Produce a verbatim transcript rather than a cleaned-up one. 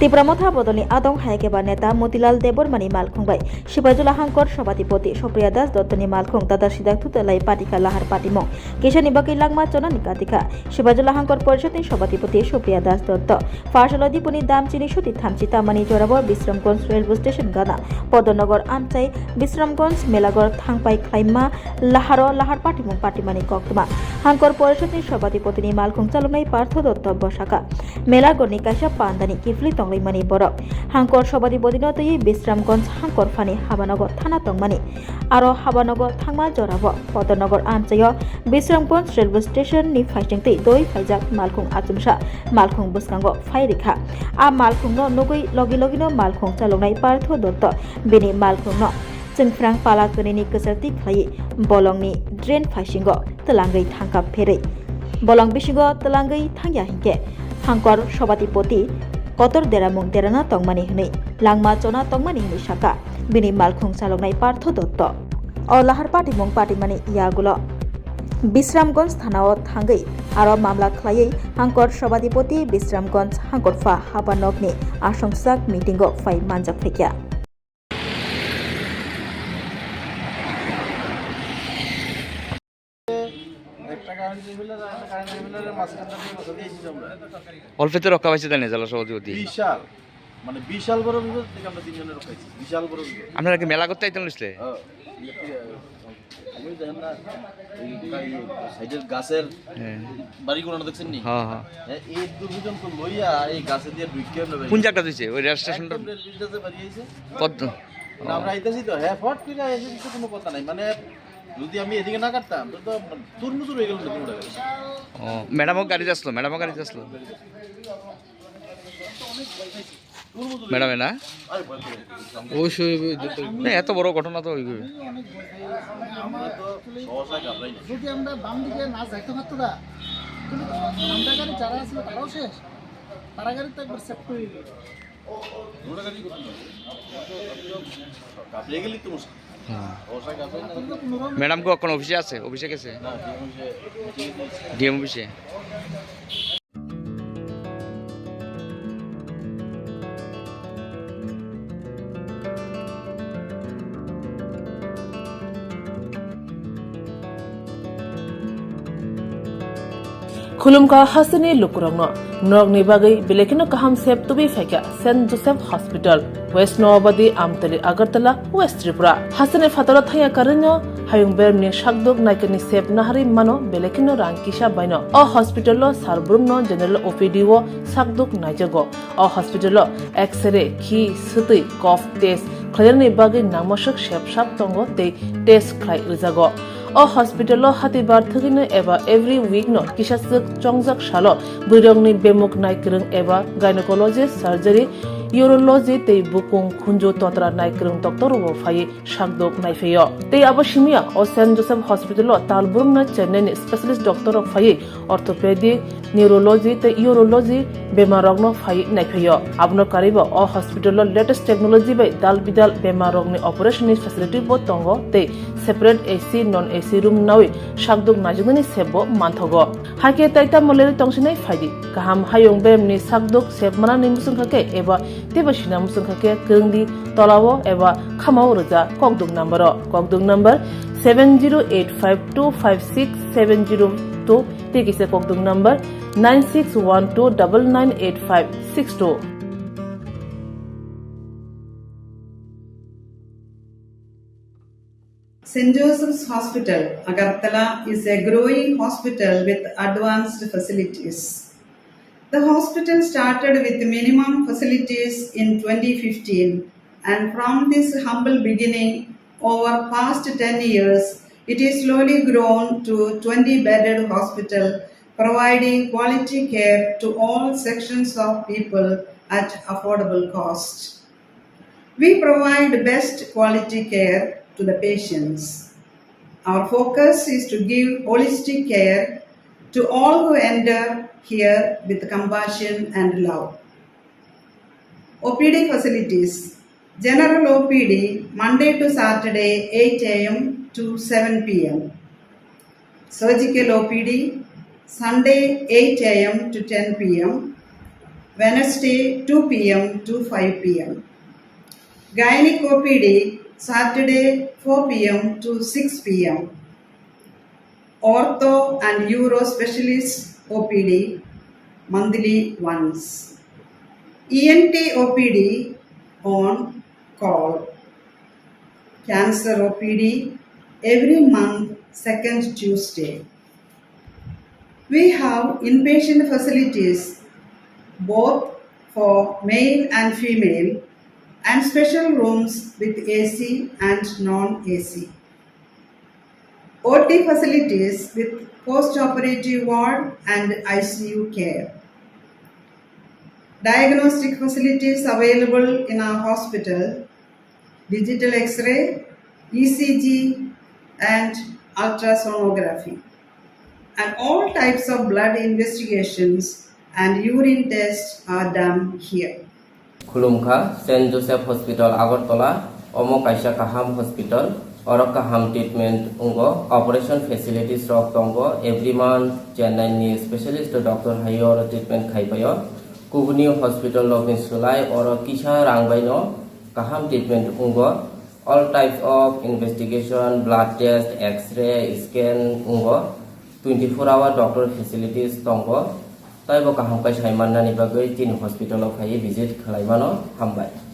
Tipra Motha bodolni adong hayakeba neta Motilal Debbarmani malkhung bai Sibaijula Hangkor Sobhatipoti Supriya Das Dottoni malkhung Dada Siddhartho Tellai Patikha lahar patimung kisani bagwi langma chonani katikha. Sibaijula Hangkor Porishadni Sobhatipoti Supriya Das Dotto Pharsalo Dipuni Damchini Suti Thamchi Tamani Jorabo Bisramganj Railway Station gana Podornagar Amchai Bisramganj Melagar thangpai khlaima laharo lahar patimung patimani koktwma. Hangkor Porishadni Sobhatipotini malkhung chaloknai Partho Dotto bwsaka Melagarni kaisa pandani kiphilwi tonglaimani borok. Hangkor Sobhatipotino twiwi Bisramganj Hangkor phani habanogo thana tongmani. Aro habanogo thangma jorabo Podornagar amchaio Bisramganj Railway Station ni phaisingtwi doi phaijak malkhung achomsa malkhung bwskango phai rikha. A malkhungno nugwi logi logino malkhung chaloknai Partho Dotto bini malkhungno chwngphrang pala kwnwini kwchakti khlaiwi bolongni drain phaisingo twlangwi thangkha pherwi. Bolong bisingo twlangwi thangya hinkhe Hangkor Sobhatipoti kotor deramung derana tongmani hwnwi langma chona tongmani hwnwi sakha bini malkhung chaloknai Partho Dotto. O lahar patimung patimani yagulo Bisramganj thanao thangwi aro mamla khlaiwi Hangkor Sobhatipoti Bisramganj Hangkorpha habanokni asongsak meetingo phai manjak phaikha. অল্পেতে রক্ষা পাইছে তাই না, জেলা সভাপতি। বিশাল, মানে, বিশাল বড় বিপদ থেকে আমরা তিনজনের রক্ষা হয়েছি। বিশাল বড় বিপদ। আপনারা কি মেলা করতে আইতেন বুঝলে? হ্যাঁ, ইয়ে, ইয়ে, আমি দেখেন না, এই, এই সাইডের গাছের হ্যাঁ। বাড়ি কোনাটা দেখছেন নি? হ্যাঁ, হ্যাঁ। হ্যাঁ, এই দুর্যোজন তো লইয়া এই গাছে দিয়ে ঢুকিয়ে আমরা কোন জায়গাটা দিছে? ওই রেল স্টেশনটা? একদম রেল ব্রিজটা যে বাড়ি হয়েছে। কত? মানে, আমরা আইতেছি তো, হ্যাঁ, ফট করে এসে দিতে কোনো কথা নাই। মানে, যদি আমি এদিকে না কাটতাম, তো, তো তুরমুজুর হয়ে গেল না, কোনো জায়গায়। ও, ম্যাডামও গাড়িতে আসলো, ম্যাডামও গাড়িতে আসলো। ম্যাডামে না? অবশ্যই, অবশ্যই, যত না, এত বড় ঘটনা তো হইবে। আমরা তো সহসায় ঘাবড়াই না। যদি আমরা বাম দিকে না যাইতে পারতো না, কিন্তু আমরা গাড়ি যারা আছিল তারাও শেষ, তারা গাড়ি তো একবার সেট করে দিল। ঘাবড়ে গেলে তো মুশকিল। হ্যাঁ। সহসায় ঘাবড়াই না। ম্যাডাম কো এখন অফিসে আছে? অফিসে গেছে? না, ডিএম অফিসে, মিটিংয়ে গেছে। ডিএম অফিসে। Khulumkha hasteni lukurokno, norokni bagwi belai kheno kaham sep tubui phaikha Saint Joseph Hospital, West Noabadi, Amtali, Agartala, West Tripura. Hasteni phataro thangya karwino hayung beremni sakduk naikani sep naharwi mano belai kheno rang kisa baino. O hospital o sar brumno general O P D o sakduk naijago. O hospital o X-ray, khi, swtwi, cough test khlainani bagwi nangmaswk sep sak tongo tei test khlai rwjago. O hospital o hatibar thwgwino eba every week no kisa swk chongjak salo bwrwirokni bemuk naikwrwng eba gynecologist, surgery, urology tei bukung khunju totra naikwrwng doctor rokbo phaiwi sakdok naiphaio. Tei abo simiya o Saint Joseph Hospital o tal brumno Chennai ni specialist doctor rok phaiwi orthopedic, neurology tei urology bemar rokno phaiwi naiphaio. Abono karwibo o hospital o latest technology bai dal bidal bemar rokni operation ni facility bo tongo tei separate A C, non A C room nawi sakdok naijaknani sep bo manthogo. Hakhe tai tamo lerwi tongsinai phaidi. Kaham hayung beremni sakdok sep manani muchungkha khe eba teibo sina muchungkha khe kwrwngdi tolao eba khamao rwja kokduk number o. Kokduk number seven zero eight five two five six seven zero two tei kisa kokduk number nine six one two double nine eight five six two. Saint Joseph's Hospital, Agartala is a growing hospital with advanced facilities. The hospital started with minimum facilities in twenty fifteen, and from this humble beginning, over past ten years, it is slowly grown to twenty bedded hospital, providing quality care to all sections of people at affordable cost. We provide best quality care to the patients. Our focus is to give holistic care to all who enter here with compassion and love. O P D facilities. General O P D, Monday to Saturday, eight A M to seven P M. Surgical O P D, Sunday, eight A M to ten P M. Wednesday two p m to five p m. Gynec O P D, Saturday four p m to six p m. Ortho and Uro Specialist O P D, monthly once. E N T O P D on call. Cancer O P D every month, second Tuesday. We have inpatient facilities both for male and female and special rooms with A C and non-A C. O T facilities with post-operative ward and I C U care. Diagnostic facilities available in our hospital, digital X-ray, E C G, and ultrasonography. And all types of blood investigations and urine tests are done here. Khulumkha, Saint Joseph Hospital, Agartala. Omo kaisa kaham hospital. Oro kaham treatment wngo, operation facilities rok tongo. Every month Chennai ni specialist doctor hai oro treatment khai paio. Kubuni hospital rok ni slai oro kisa rang bai no kaham treatment wngo. All types of investigation, blood test, X-ray, scan wngo. Twenty four hour doctor facilities tongo. Taibo kaham kai sai mannani bagwi chini hospital o phaiwi visit khlai mano. Hambai.